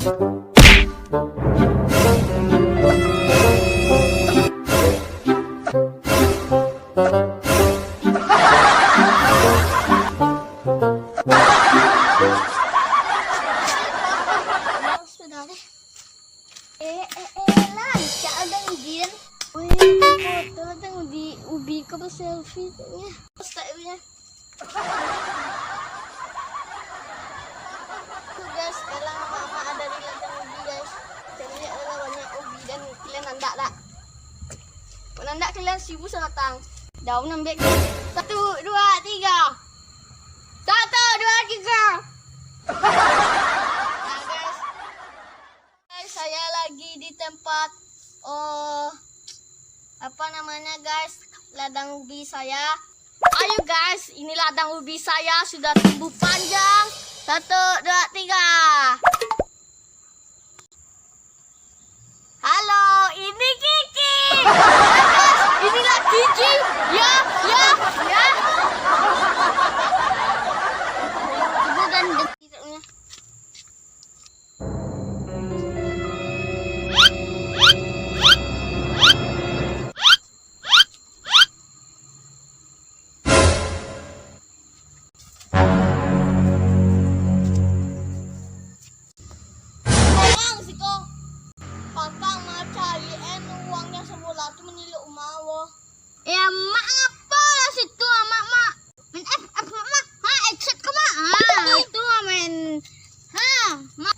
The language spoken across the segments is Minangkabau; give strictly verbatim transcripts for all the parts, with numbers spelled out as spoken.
Sudah deh. Eh, eh, eh, rancak ladang ubi den. Wih, foto ladang ubi, ubi ka baselfie kayaknya. Ustaz punya. Tuh guys, sekarang mama ada di ladang ubi guys. Kita lihat ada banyak ubi dan kalian nandak tak? Kalau nandak kalian seribu sabatang. Daun ambil. Satu, dua, tiga. Satu, dua, tiga. Nah, guys. Guys, saya lagi di tempat, oh, apa namanya, guys? Ladang ubi saya. Ayo, guys, ini ladang ubi saya sudah tumbuh panjang. Satu, dua, tiga. Halo, ini Kiki. Guys, inilah Kiki. Ya, ya, ya. Ibu dan Mamang siko. Papa mau cari en uang yang sebulan tu manilok rumah wo. Eh, amak ngapa lah situ, amak, mak? Main F F, mak, mak. Ha, headset ko, mak. Ha, itu main. Ha, mak.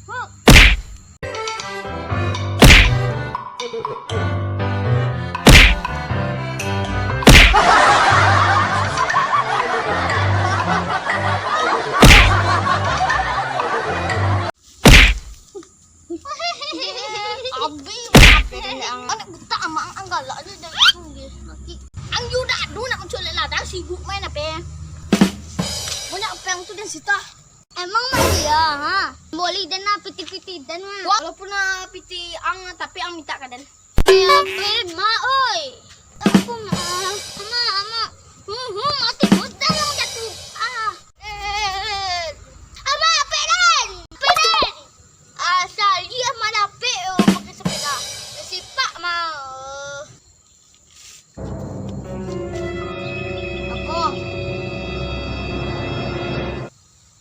Huh. Abi, ape den ang? Anak buta amak ang galak ni dari tadi. Ang yu dak ado nak manculik ladang, sibuk main ape? Banyak ape ang tu den sita? Emang mah iya, ha? Boli den lah piti-piti den mah. Walaupun lah piti ang, tapi ang minta ka den. Eh, ape den, mak, oi? Aku, mak, mak, mak. Huh, huh, mati buta yang jatuh. Ah. Eh, amak, ape den? Ape den? Asal dia mah dapek, oh, pakai sepeda. Sipak mah. Apo?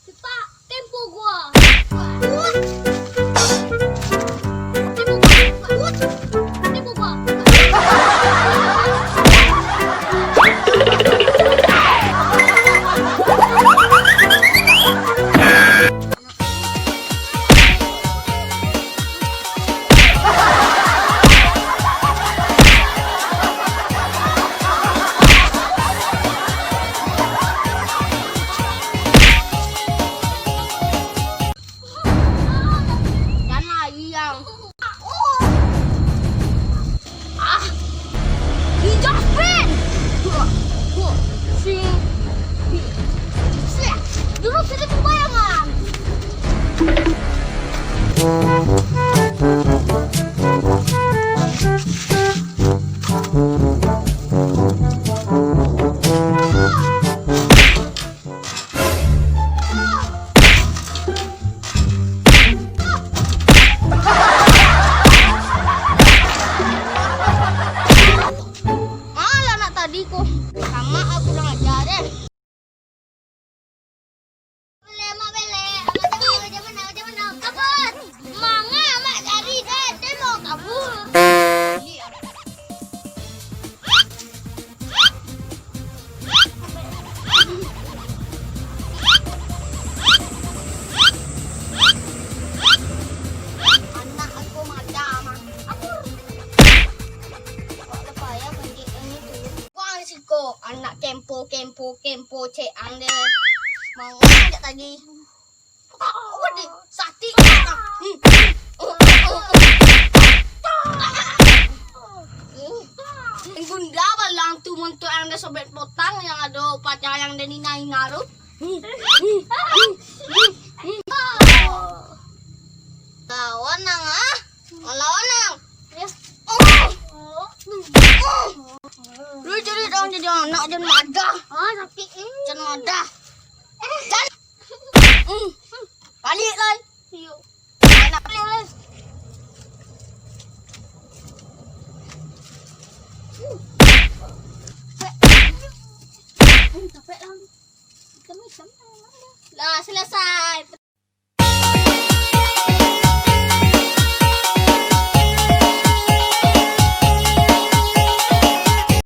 Sipak, tempo gua. Tempo gua. Tempo gua. Dan lari ang. Ah! Ijah pen! Dulu sudah kubayangkan. Alah, nak tadi ko. Sama aku kurang ajar deh. Belek, mak, belek. Mak, jangan, jangan, jangan, jangan. Kabur. Manga, mak, cari deh. Dia mau kabur. Anak aku macam aku. Kok lepas ya, panggil ini tu. Wah, siko anak kempo, kempo, kempo, cek ang deh. Mangan jak tadi. Apa di? Sakik. Bunda balang tu montok yang ada sobek potang yang ada pacar yang ada nina-nina tu. Lawan nang ah. Lawan nang. Lu jadi dong jadi anak jangan madah. Ah, sakik. Jangan madah. Jangan. Balik lai. Iyo. Anak balik lai. Lah, selesai.